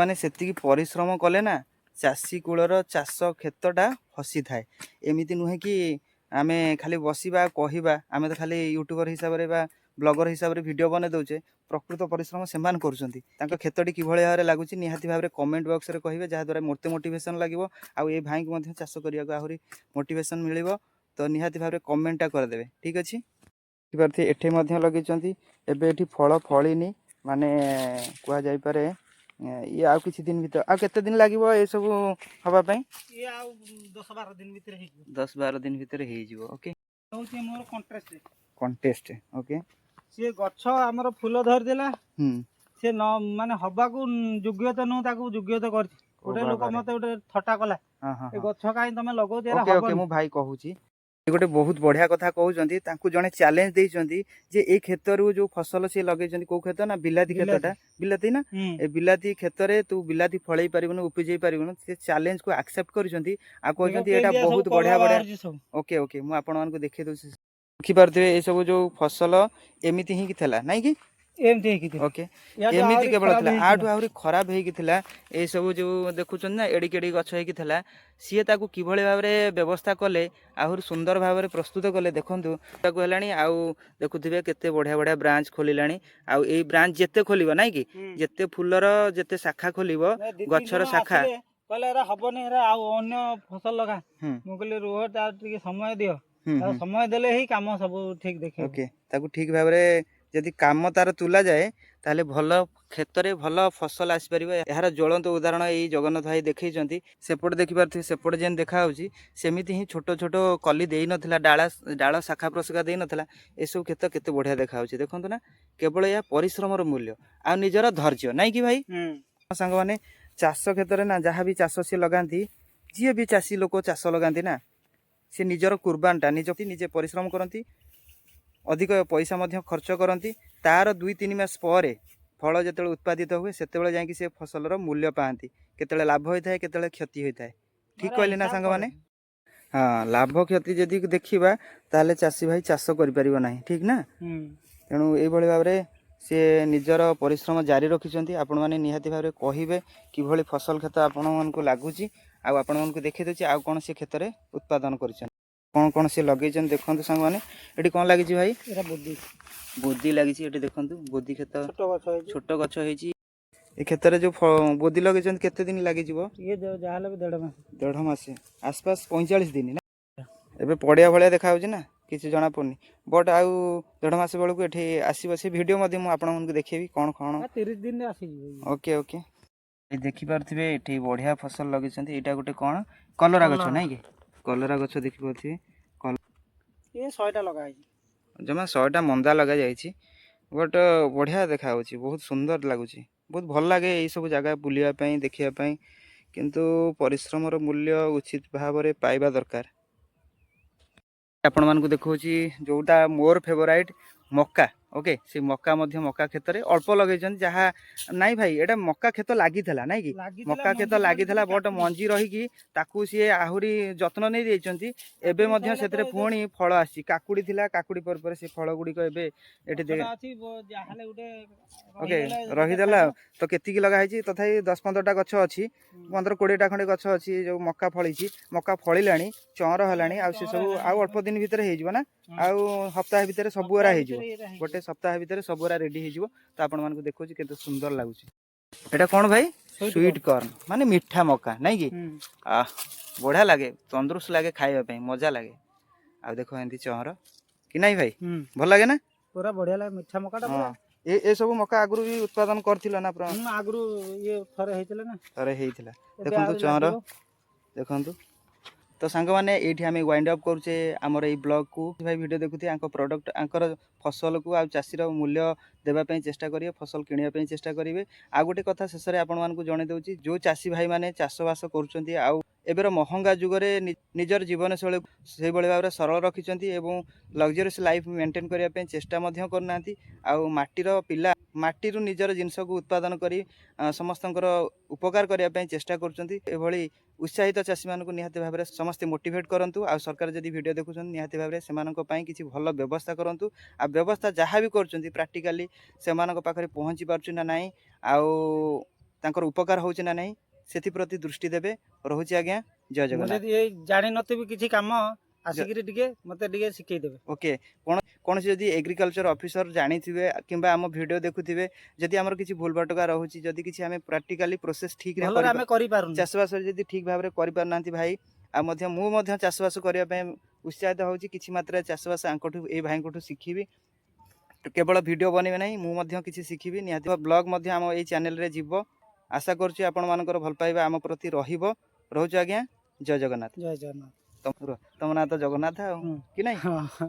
ମାନେ ସେତିକି ପରିଶ୍ରମ କଲେ ନା ଚାଷୀ କୂଳର ଚାଷ କ୍ଷେତଟା ହସିଥାଏ। ଏମିତି ନୁହେଁ କି ଆମେ ଖାଲି ବସିବା କହିବା, ଆମେ ତ ଖାଲି ୟୁଟ୍ୟୁବର ହିସାବରେ ବା ବ୍ଲଗର ହିସାବରେ ଭିଡ଼ିଓ ବନେଇ ଦେଉଛେ। ପ୍ରକୃତ ପରିଶ୍ରମ ସେମାନେ କରୁଛନ୍ତି। ତାଙ୍କ କ୍ଷେତଟି କିଭଳି ଭାବରେ ଲାଗୁଛି, ନିହାତି ଭାବରେ କମେଣ୍ଟ ବକ୍ସରେ କହିବେ, ଯାହାଦ୍ୱାରା ମୋତେ ମୋଟିଭେସନ୍ ଲାଗିବ ଆଉ ଏ ଭାଇଙ୍କୁ ମଧ୍ୟ ଚାଷ କରିବାକୁ ଆହୁରି ମୋଟିଭେସନ୍ ମିଳିବ। ତ ନିହାତି ଭାବରେ କମେଣ୍ଟଟା କରିଦେବେ। ଠିକ୍ ଅଛି, ଦେଖିପାରୁଥିବେ, ଏଠି ମଧ୍ୟ ଲଗେଇଛନ୍ତି। ଏବେ ଏଠି ଫଳ ଫଳିନି, ମାନେ କୁହାଯାଇପାରେ ଇଏ ଆଉ କିଛି ଦିନ ଭିତରେ। ଆଉ କେତେ ଦିନ ଲାଗିବ ଏସବୁ ହବା ପାଇଁ? ଇଏ ଆଉ 10-12 ଦିନ ଭିତରେ ହେଇଯିବ। 10-12 ଦିନ ଭିତରେ ହେଇଯିବ, ଓକେ। ହଉଛି ମୋର କଣ୍ଟେଷ୍ଟ। Contest, okay. ସିଏ ଗଛ ଆମର ଫୁଲ ଧରିଦେଲା। ସେ ନ ମାନେ ହବାକୁ ଯୋଗ୍ୟତା ନୁହଁ, ତାକୁ ଯୋଗ୍ୟତା କରିଛି। ଗୋଟେ ଲୋକ ବାବାରେ। ମତେ ଗୋଟେ ଥଟ୍ଟା କଲା, ହଁ ହଁ ଏ ଗଛ କାହିଁ ତମେ ଲଗଉଛ, ଏରା ଓକେ। ହବନି। ମୁଁ ଭାଇ କହୁଛି, ଗୋଟେ ବହୁତ ବଢିଆ କଥା କହୁଛନ୍ତି। ତାଙ୍କୁ ଜଣେ ଚ୍ୟାଲେଞ୍ଜ ଦେଇଛନ୍ତି ଯେ ଏଇ କ୍ଷେତରୁ ଯୋଉ ଫସଲ ସିଏ ଲଗେଇଛନ୍ତି, କୋଉ କ୍ଷେତ ନା ବିଲାତି କ୍ଷେତଟା, ବିଲାତି ନା? ହୁଁ। ଏ ବିଲାତି କ୍ଷେତରେ ତୁ ବିଲାତି ଫଳେଇ ପାରିବୁନି, ଉପଜେଇ ପାରିବୁନି। ସେ ଚ୍ୟାଲେଞ୍ଜକୁ ଆକ୍ସେପ୍ଟ କରିଛନ୍ତି ଆଉ ଦେଖ କହୁଛନ୍ତି ଏଇଟା କେମିତିଆ ସବୁ ବହୁତ କଲରା ବଢିଆ ବଢିଆ। ବାହାରୁଛି ସବୁ। ଓକେ ଓକେ, ମୁଁ ଆପଣମାନଙ୍କୁ ଦେଖେଇ ଦଉଛି। ଦେଖିପାରୁଥିବେ, ଏସବୁ ଯୋଉ ଫସଲ ଏମିତି ହିଁ ଥିଲା, ନାଇଁ କି? ଏମିତି ହେଇକି ଥିଲା। ଓକେ। ୟାଠୁ ଏମିତି ଆହୁରି କେବଳ ଖରାପ ଥିଲା। ହେଇଥିଲା। ଆଠୁ ଆହୁରି ଖରାପ ହେଇକି ଥିଲା। ଏଇସବୁ ଯୋଉ ଦେଖୁଛନ୍ତି ନା, ଏଡ଼ିକି ଏଡ଼ିକି ଗଛ ହେଇକି ଥିଲା। ସିଏ ତାକୁ କିଭଳି ଭାବରେ ବ୍ୟବସ୍ଥା କଲେ, ଆହୁରି ସୁନ୍ଦର ଭାବରେ ପ୍ରସ୍ତୁତ କଲେ, ଦେଖନ୍ତୁ। ତାକୁ ହେଲାଣି ଆଉ ଦେଖୁଥିବେ କେତେ ବଢ଼ିଆ ବଢ଼ିଆ ବ୍ରାଞ୍ଚ ଖୋଲିଲାଣି। ଆଉ ଏଇ ବ୍ରାଞ୍ଚ ଯେତେ ଖୋଲିବ, ନାଇଁ କି, ଯେତେ ଫୁଲର ଯେତେ ଶାଖା ଖୋଲିବ ନା, ଦି ତିନି ଗଛର ଜଣ ଶାଖା। ଆସିଲେ, କହିଲେ ଏରା ହବନି, ଏରା ଆଉ ଅନ୍ୟ ଫସଲ ଲଗା। ମୁଁ କହିଲି ରୁହ, ତାର ଟିକେ ସମୟ ଦିଅ। ତାକୁ ସମୟ ଦେଲେ ହିଁ କାମ ସବୁ ଠିକ ଦେଖେଇବ। ଓକେ, ତାକୁ ଠିକ ଭାବରେ ଯଦି କାମ ତାର ତୁଲା ଯାଏ, ତାହେଲେ ଭଲ କ୍ଷେତରେ ଭଲ ଫସଲ ଆସିପାରିବ। ଏହାର ଜ୍ୱଳନ୍ତ ଉଦାହରଣ ଏଇ ଜଗନ୍ନାଥ ଭାଇ ଦେଖେଇଛନ୍ତି। ସେପଟେ ଦେଖିପାରୁଥିବେ, ସେପଟେ ଯେମିତି ଦେଖାଯାଉଛି, ସେମିତି ହିଁ ଛୋଟ ଛୋଟ କଲି ଦେଇନଥିଲା, ଡାଳ ଡାଳ ଶାଖା ପ୍ରଶାଖା ଦେଇନଥିଲା। ଏସବୁ କ୍ଷେତ କେତେ ବଢ଼ିଆ ଦେଖାଯାଉଛି, ଦେଖନ୍ତୁ ନା। କେବଳ ଏହା ପରିଶ୍ରମର ମୂଲ୍ୟ ଆଉ ନିଜର ଧୈର୍ଯ୍ୟ, ନାଇଁ କି ଭାଇ? ସାଙ୍ଗମାନେ, ଚାଷ କ୍ଷେତ୍ରରେ ନା, ଯାହା ବି ଚାଷ ସିଏ ଲଗାନ୍ତି, ଯିଏ ବି ଚାଷୀ ଲୋକ ଚାଷ ଲଗାନ୍ତି ନା, ସେ ନିଜର କୁର୍ବାନଟା ନିଜ ନିଜେ ପରିଶ୍ରମ କରନ୍ତି, ଅଧିକ ପଇସା ମଧ୍ୟ ଖର୍ଚ୍ଚ କରନ୍ତି। ତାର 2-3 ମାସ ପରେ ଫଳ ଯେତେବେଳେ ଉତ୍ପାଦିତ ହୁଏ, ସେତେବେଳେ ଯାଇକି ସେ ଫସଲର ମୂଲ୍ୟ ପାଆନ୍ତି। କେତେବେଳେ ଲାଭ ହୋଇଥାଏ, କେତେବେଳେ କ୍ଷତି ହୋଇଥାଏ। ଠିକ ମାନେ କହିଲି ନା ହିସାବ ସାଙ୍ଗମାନେ? କରନ୍ତି। ହଁ, ଲାଭ କ୍ଷତି ଯଦି ଦେଖିବା, ତାହେଲେ ଚାଷୀ ଭାଇ ଚାଷ କରିପାରିବ ନାହିଁ, ଠିକ ନା? ହୁଁ। ତେଣୁ ଏଇଭଳି ଭାବରେ ସିଏ ନିଜର ପରିଶ୍ରମ ଜାରି ରଖିଛନ୍ତି। ଆପଣମାନେ ନିହାତି ଭାବରେ କହିବେ କିଭଳି ଫସଲ କ୍ଷେତ ଆପଣମାନଙ୍କୁ ଲାଗୁଛି। ଆଉ ଆପଣମାନଙ୍କୁ ଦେଖେଇ ଦେଉଛି ଆଉ କ'ଣ ସେ କ୍ଷେତରେ ଉତ୍ପାଦନ କରିଛନ୍ତି, କ'ଣ କ'ଣ ସେ ଲଗେଇଛନ୍ତି। ଦେଖନ୍ତୁ ସାଙ୍ଗମାନେ, ଏଠି କ'ଣ ଲାଗିଛି ଭାଇ? ଏଟା ବୋଦି। ବୋଦି ଲାଗିଛି ଏଠି। ଦେଖନ୍ତୁ, ବୋଦି କ୍ଷେତ। ଛୋଟ ଗଛ ହେଇଛି। ଛୋଟ ଗଛ ହେଇଛି। ଏ କ୍ଷେତରେ ଯୋଉ ବୋଦି ଲଗେଇଛନ୍ତି, କେତେ ଦିନ ଲାଗିଯିବ? ଇଏ ଯାହାହେଲେ ବି ଦେଢ଼ ମାସ। ଦେଢ଼ ମାସ ଆସପାସ, 45 ଦିନ ନା? ଏବେ ପଡ଼ିଆ ଭଳିଆ ଦେଖାଯାଉଛି ନା, କିଛି ଜଣା ପଡ଼ୁନି। ବଟ୍ ଆଉ ଦେଢ଼ ମାସ ବେଳକୁ ଏଠି ଆସିବ। ସେ ଭିଡ଼ିଓ ମଧ୍ୟ ମୁଁ ଆପଣମାନଙ୍କୁ ଦେଖେଇବି କ'ଣ କ'ଣ। 30 ଦିନରେ ଆସିଯିବ ଇଏ। ଓକେ ଓକେ, ଏ ଦେଖିପାରୁଥିବେ, ଏଠି ବଢ଼ିଆ ଫସଲ ଲଗେଇଛନ୍ତି। ଏଇଟା ଗୋଟେ କ'ଣ, କଲରା ଗଛ? କଲରା। ନାଇଁ କି, କଲରା ଗଛ ଦେଖିପାରୁଥିବେ। ଇଏ 100ଟା ଲଗା ହେଇଛି। ଜମା 100ଟା ମନ୍ଦା ଲଗାଯାଇଛି, ବଟ୍ ବଢ଼ିଆ ଦେଖାଯାଉଛି, ବହୁତ ସୁନ୍ଦର ଲାଗୁଛି। ବହୁତ ଭଲ ଲାଗେ ଏଇସବୁ ଜାଗା ବୁଲିବା ପାଇଁ, ଦେଖିବା ପାଇଁ। କିନ୍ତୁ ପରିଶ୍ରମର ମୂଲ୍ୟ ଉଚିତ ଭାବରେ ପାଇବା ଦରକାର। ଆପଣମାନଙ୍କୁ ଦେଖାଉଛି ଯେଉଁଟା ମୋର ଫେଭରାଇଟ୍ ମକା। ଓକେ, ସେ ମକା ମଧ୍ୟ ମକା କ୍ଷେତରେ ଅଳ୍ପ ଲଗେଇଛନ୍ତି ଯାହା। ନାଇଁ ଭାଇ, ଏଇଟା ମକା କ୍ଷେତ ଲାଗିଥିଲା, ନାଇଁ କି? ଲାଗିଥିଲା, ମକା କ୍ଷେତ ମଞ୍ଜି ଲାଗିଥିଲା, ପଡିକି ବଟ୍ କାକୁଡି। ମଞ୍ଜି ରହିକି ତାକୁ ସିଏ ଆହୁରି ଯତ୍ନ ନେଇ ଦେଇଛନ୍ତି। ଏବେ କାକୁଡି ମଧ୍ୟ ସଇଲା ତ ସେଥିରେ ଏବେ ପୁଣି ଫଳ ଆସିଛି। କାକୁଡ଼ି ଥିଲା, କାକୁଡ଼ି ପରେ ପରେ ସେ ଫଳ ଗୁଡ଼ିକ ଏବେ ଏଠି ଗଛଟା ଅଛି, ଯାହାହେଲେ ଗୋଟେ ଓକେ। ରହିଗଲେ ଗୋଟେ ରହିଦେଲା। ଖାଇବ। ତ କେତିକି ଲଗା ହେଇଛି? ତଥାପି 10-15ଟା ଗଛ ଅଛି। 15-20ଟା ଖଣ୍ଡେ ଗଛ ଅଛି। ଯୋଉ ମକା ଫଳିଛି, ମକା ଫଳିଲାଣି, ଚଅଁର ହେଲାଣି। ଆଉ ସେ ଚଅଁର ସବୁ ହେଲାଣି। ଆଉ ଅଳ୍ପ ଦିନ ଭିତରେ ହେଇଯିବ ନା? ହଁ। ଆଉ ସପ୍ତାହ ଭିତରେ ସବୁଗୁରା ସପ୍ତାହ ହେଇଯିବ। ଭିତରେ ଏଇଟା ହେଇଯିବ। ଗୋଟେ ସପ୍ତାହ ଭିତରେ ସବୁଗୁରା ରେଡି ହେଇଯିବ। ତ ଆପଣମାନଙ୍କୁ ଦେଖଉଛି, କେତେ ସୁନ୍ଦର ଲାଗୁଛି। ଏଇଟା କ'ଣ ଭାଇ? Sweet. Sweet କର୍ନ, ମାନେ ମିଠା ମକା, ନାଇଁ କି? ହୁଁ। ଆহ, ବଢ଼ିଆ ଲାଗେ, ତନ୍ଦୁରୁସ୍ତ ଲାଗେ, ଖାଇବା ପାଇଁ ମଜା ଲାଗେ। ଆଉ ଦେଖ, ଏମିତି ଚଅଁର କି ନାଇଁ ଭାଇ? ହୁଁ। ଭଲ ଲାଗେ ନା? ପୁରା ବଢିଆ ଲାଗେ ମିଠା ମକାଟା ପୁରା। ହଁ, ଏ ଏସବୁ ମକା ଆଗରୁ ବି ଉତ୍ପାଦନ କରିଥିଲ ନା? ହୁଁ, ଆଗରୁ ଇଏ ଥରେ ହେଇଥିଲା ନା। ଥରେ ହେଇଥିଲା। ଏବେ ଦେଖନ୍ତୁ ଆହୁରି ଚଅଁର। ଲାଗିବ। ଦେଖନ୍ତୁ ତ ସାଙ୍ଗମାନେ, ଏଇଠି ଆମେ ୱାଇଣ୍ଡ ଅପ୍ କରୁଛେ ଆମର ଏଇ ବ୍ଲଗ୍କୁ। ଭାଇ ଭିଡ଼ିଓ ଦେଖୁଥିବେ, ଆଙ୍କ ପ୍ରଡ଼କ୍ଟ, ଆଙ୍କର ଫସଲକୁ ଆଉ ଚାଷୀର ମୂଲ୍ୟ ଦେବା ପାଇଁ ଚେଷ୍ଟା କରିବେ, ଫସଲ କିଣିବା ପାଇଁ ଚେଷ୍ଟା କରିବେ। ଆଉ ଗୋଟେ କଥା ଶେଷରେ ଆପଣମାନଙ୍କୁ ଜଣେଇ ଦେଉଛି, ଯେଉଁ ଚାଷୀ ଭାଇମାନେ ଚାଷବାସ କରୁଛନ୍ତି ଆଉ ଏବେର ମହଙ୍ଗା ଯୁଗରେ ନିଜର ଜୀବନଶୈଳୀ ସେଇଭଳି ଭାବରେ ସରଳ ରଖିଛନ୍ତି ଏବଂ ଲକ୍ଜରିୟସ୍ ଲାଇଫ୍ ମେଣ୍ଟେନ୍ କରିବା ପାଇଁ ଚେଷ୍ଟା ମଧ୍ୟ କରୁନାହାନ୍ତି, ଆଉ ମାଟିର ପିଲା ମାଟିରୁ ନିଜର ଜିନିଷକୁ ଉତ୍ପାଦନ କରି ସମସ୍ତଙ୍କର ଉପକାର କରିବା ପାଇଁ ଚେଷ୍ଟା କରୁଛନ୍ତି, ଏଭଳି ଉତ୍ସାହିତ ଚାଷୀମାନଙ୍କୁ ନିହାତି ଭାବରେ ସମସ୍ତେ ମୋଟିଭେଟ୍ କରନ୍ତୁ। ଆଉ ସରକାର ଯଦି ଭିଡ଼ିଓ ଦେଖୁଛନ୍ତି, ନିହାତି ଭାବରେ ସେମାନଙ୍କ ପାଇଁ କିଛି ଭଲ ବ୍ୟବସ୍ଥା କରନ୍ତୁ। ଆଉ ବ୍ୟବସ୍ଥା ଯାହା ବି କରୁଛନ୍ତି, ପ୍ରାକ୍ଟିକାଲି ସେମାନଙ୍କ ପାଖରେ ପହଞ୍ଚି ପାରୁଛି ନା ନାହିଁ, ଆଉ ତାଙ୍କର ଉପକାର ହେଉଛି ନା ନାହିଁ ସେଥିପ୍ରତି ଦୃଷ୍ଟି ଦେବେ। ରହୁଛି ଆଜ୍ଞା, ଜୟ ମୁଁ ଜଗନ୍ନାଥ। ଯଦି ଏଇ ଜାଣିନଥିବି କିଛି କାମ, ଆସିକିରି ଟିକେ ମତେ ଟିକେ ଶିଖେଇ ଦେବେ। ଓକେ, କୌଣସି ଯଦି ଏଗ୍ରିକଲଚର ଅଫିସର ଜାଣିଥିବେ କିମ୍ବା ଆମ ଭିଡ଼ିଓ ଦେଖୁଥିବେ, ଯଦି ଆମର କିଛି ଭୁଲ ଭଟକା ରହୁଛି, ଯଦି କିଛି ଆମେ ପ୍ରାକ୍ଟିକାଲି ପ୍ରୋସେସ୍ ଠିକ୍ରେ ଭଲରେ ଆମେ କରିପାରୁନୁ, ଚାଷବାସ ଯଦି ଠିକ୍ ଭାବରେ କରିପାରୁନାହାନ୍ତି ଭାଇ, ଆଉ ମଧ୍ୟ ମୁଁ ମଧ୍ୟ ଚାଷବାସ କରିବା ପାଇଁ ଉତ୍ସାହିତ ହେଉଛି। କିଛି ମାତ୍ରାରେ ଚାଷବାସ ଆଙ୍କଠୁ, ଏଇ ଭାଇଙ୍କଠୁ ଶିଖିବି। କେବଳ ଭିଡ଼ିଓ ବନେଇବେ ନାହିଁ, ମୁଁ ମଧ୍ୟ କିଛି ଶିଖିବି ନିହାତି। ବ୍ଲଗ୍ ମଧ୍ୟ ଆମ ଏଇ ଚ୍ୟାନେଲରେ ଯିବ। ଆଶା କରୁଛି ଆପଣମାନଙ୍କର ଭଲ ପାଇବା ଆମ ପ୍ରତି ରହିବ। ରହୁଛୁ ଆଜ୍ଞା, ଜୟ ଜଗନ୍ନାଥ। ଜୟ ଜଗନ୍ନାଥ। ତମ ନାଁ ତ ଜଗନ୍ନାଥ ଆଉ ହୁଁ। କି ନାଇଁ? ହଁ।